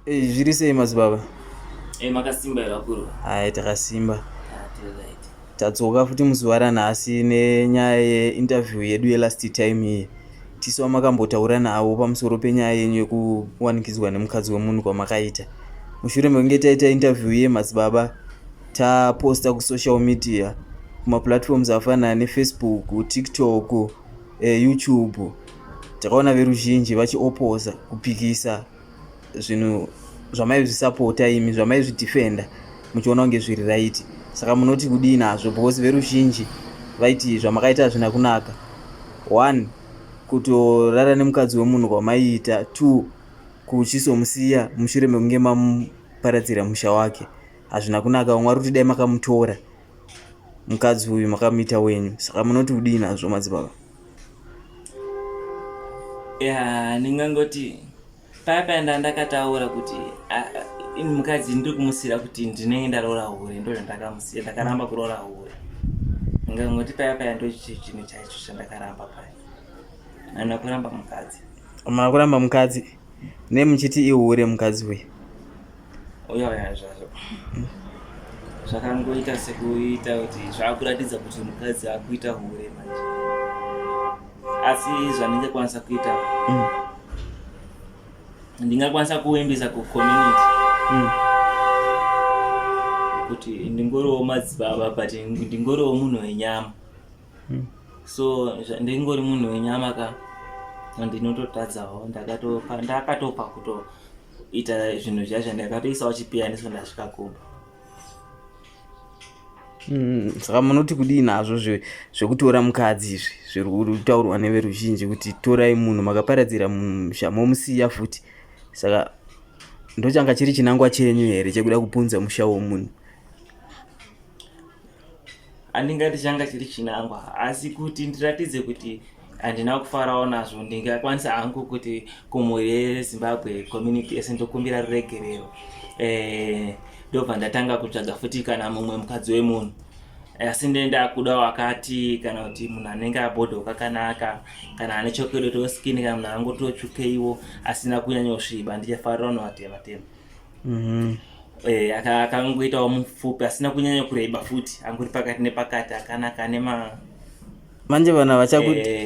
Eh, zviri sei madzibaba? Eh, makasimba here vakuru? Hai, takasimba. Ah, tiri right. Tadzoka futi muzuva ranhasi nenyaya yeinterview yedu yelast time iyi. Tisu wamakambotaura navo pamusoro penyaya yenyu yekuwanikidzwa nemukadzi wemunhu kwamakaita. Mushure mekunge taita interview iye madzibaba, taposta kusocial media kumaplatforms afanana neFacebook, TikTok, eh, YouTube. Takaona veruzhinji vachioposa kupikisa zvinhu zvamaizvisapota imi zvamaizvidefenda muchiona kunge zviri right saka munoti kudii nazvo because veruzhinji vaiti zvamakaita hazvina kunaka one kutorara nemukadzi wemunhu kwamaiita two kuchizomusiya mushure mekunge mamuparadzira musha wake hazvina kunaka vamwe vari kuti dai makamutora mukadzi uyu makamuita wenyu saka munoti kudii nazvo madzibaba Ya, ndingangoti paya paya ndandakataura kuti ini mukadzi ndiri kumusira kuti ndinenge ndaroora hure, ndo zvandakamusiya, ndakaramba kuroora hure. Ndingangoti paya paya ndo chinhu chaicho chandakaramba paya. Handina kuramba mukadzi. Hamuna kuramba mukadzi ne muchiti ihure mukadzi uyu. Uya uya zvazvo. Zvakangoita sekuita kuti zvakuratidza kuti mukadzi akuita hure manje. Asi zvandingakwanisa kuita ndingakwanisa kuvimbisa kucommunity kuti ndingoriwo madzibaba but ndingoriwo munhu wenyama. So ndingori munhu wenyama ka ndinototadzawo, ndakatopa kutoita zvinhu zviya zvandakatoisawo chipiyaniso ndasvika kumba. Saka munoti kudii nazvo zvekutora mukadzi izvi zviri kutaurwa neveruzhinji kuti torai munhu makaparadzira musha momusiya futi, saka ndochanga chiri chinangwa chenyu here chekuda kupunza musha womunhu? Handingati changa chiri chinangwa, asi kuti ndiratidze kuti handina kufarawo nazvo, ndingakwanisa hangu kuti kumhuri yeZimbabwe community yese ndokumbira ruregerero, ndobva ndatanga kutsvaga futi kana mumwe mukadzi wemunhu, asi ndenda kuda wakati kana kuti munhu anenge abhodhoka akanaka, kana ane chocolate skin, kana munhu angototsvukeiwo asina kunyanyosviba, ndichafarira vanhu vatema tema. Akangoitawo mupfupi asina kunyanya kureba futi, angori pakati nepakati, akanaka nema Manje vanhu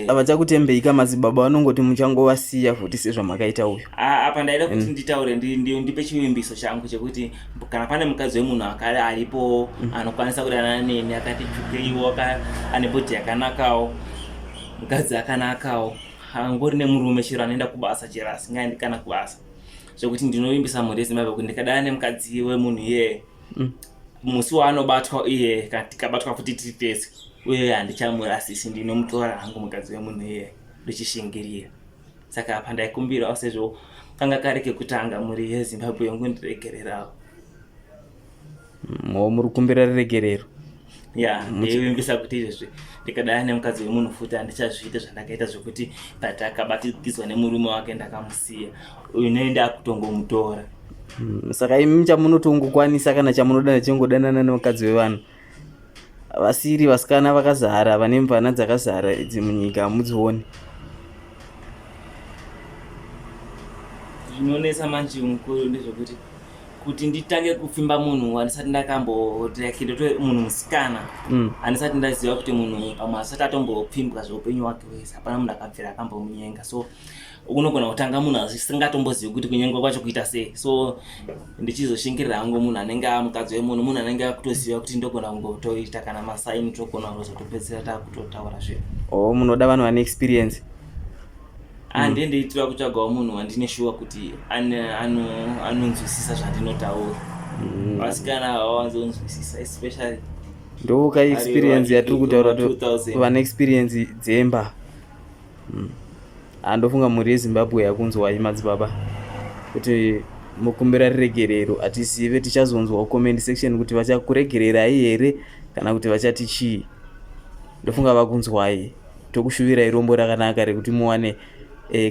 havachakutembeika madzibaba, vanongoti muchangovasiya futi sezvamakaita uyu. Apa ndaida kuti nditaure ndipe chivimbiso changu chekuti kana pane mukadzi wemunhu akare aripo anokwanisa kudanana neni, akati tsvukeiwo, ane bhodhi yakanakawo, mukadzi akanakawo, angori nemurume chero anoenda kubasa chero asingaendi kana kubasa, zvekuti ndinovimbisa mhuri yeZimbabwe kuti ndikadana nemukadzi wemunhu iyeye, musi waanobatwa iye, kana tikabatwa futi tiri tese, uye handichamurasisi, ndinomutora hangu mukadzi wemunhu iyeye ndichishingirira. Saka apa ndaikumbirawo, sezvo kanga kari kekutanga, mhuri yeZimbabwe yongondiregererawo. Mo muri kukumbira ruregerero? Ya, ndeivimbisa kuti izvezvi ndikadana nemukadzi wemunhu futi handichazviita zvandakaita zvekuti patakabatikidzwa nemurume wake ndakamusiya, uyu nende akutongomutora. Saka imi chamunotongokwanisa kana chamunoda ndechingodanana nemukadzi wevanhu vasiri vasikana vakazara vane mvana dzakazara idzi munyika hamudzioni? Zvinonetsa manje mukuru ndezvekuti kuti nditange kupfimba munhu wandisati ndakamboti ndoto munhu musikana handisati ndaziva kuti munhu pamwe asati atombopfimbwa zveupenyu hwake hwese, hapana munhu akabvira akambomunyenga, so unogona kutanga munhu asingatombozivi kuti kunyengwa kwacho kuita sei. So ndichizoshingirira hangu munhu anenge amukadzi wemunhu, munhu anenge akutoziva kuti ndogona kungotoita kana masaini, togona kuzotopedzisira takutotaura zvinhu. Oh, munoda vanhu vane experience. Handie ndeitira kutsvagawo munhu wandine shuwa kuti anonzwisisa zvandinotaura. Vasikana havawanzonzwisisa, especially Ndoka experience yatiri kutaura, 2000. Vane experience dzemba. Handofunga mhuri yeZimbabwe yakunzwai madzibaba kuti mukumbira ruregerero. Hatizive, tichazonzwawo comment section kuti vachakuregererai here kana kuti vachati chii. Ndofunga vakunzwai. Tokushuvirai rombo rakanaka rekuti muwane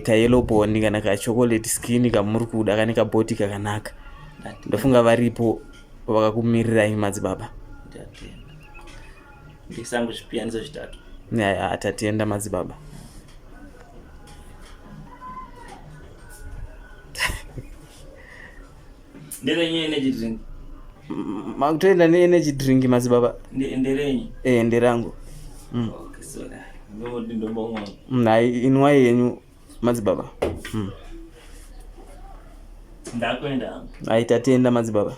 kayellow bone kana kachocolate skin kamuri kuda, kane kabody kakanaka. Ndofunga varipo vakakumirirai madzibaba. Ndatenda, ndisangu zvipiyaniso zvitatu. Ya, tatenda madzibaba. Nderenyu energy drink. Makutoenda neenergy drink madzibaba? Nderenyu. Eh, nderangu. Okay, sorry. Ndomboti ndombomwa. Hai, inwai yenyu madzibaba. Ndakuenda hangu. Hai, tatenda madzibaba.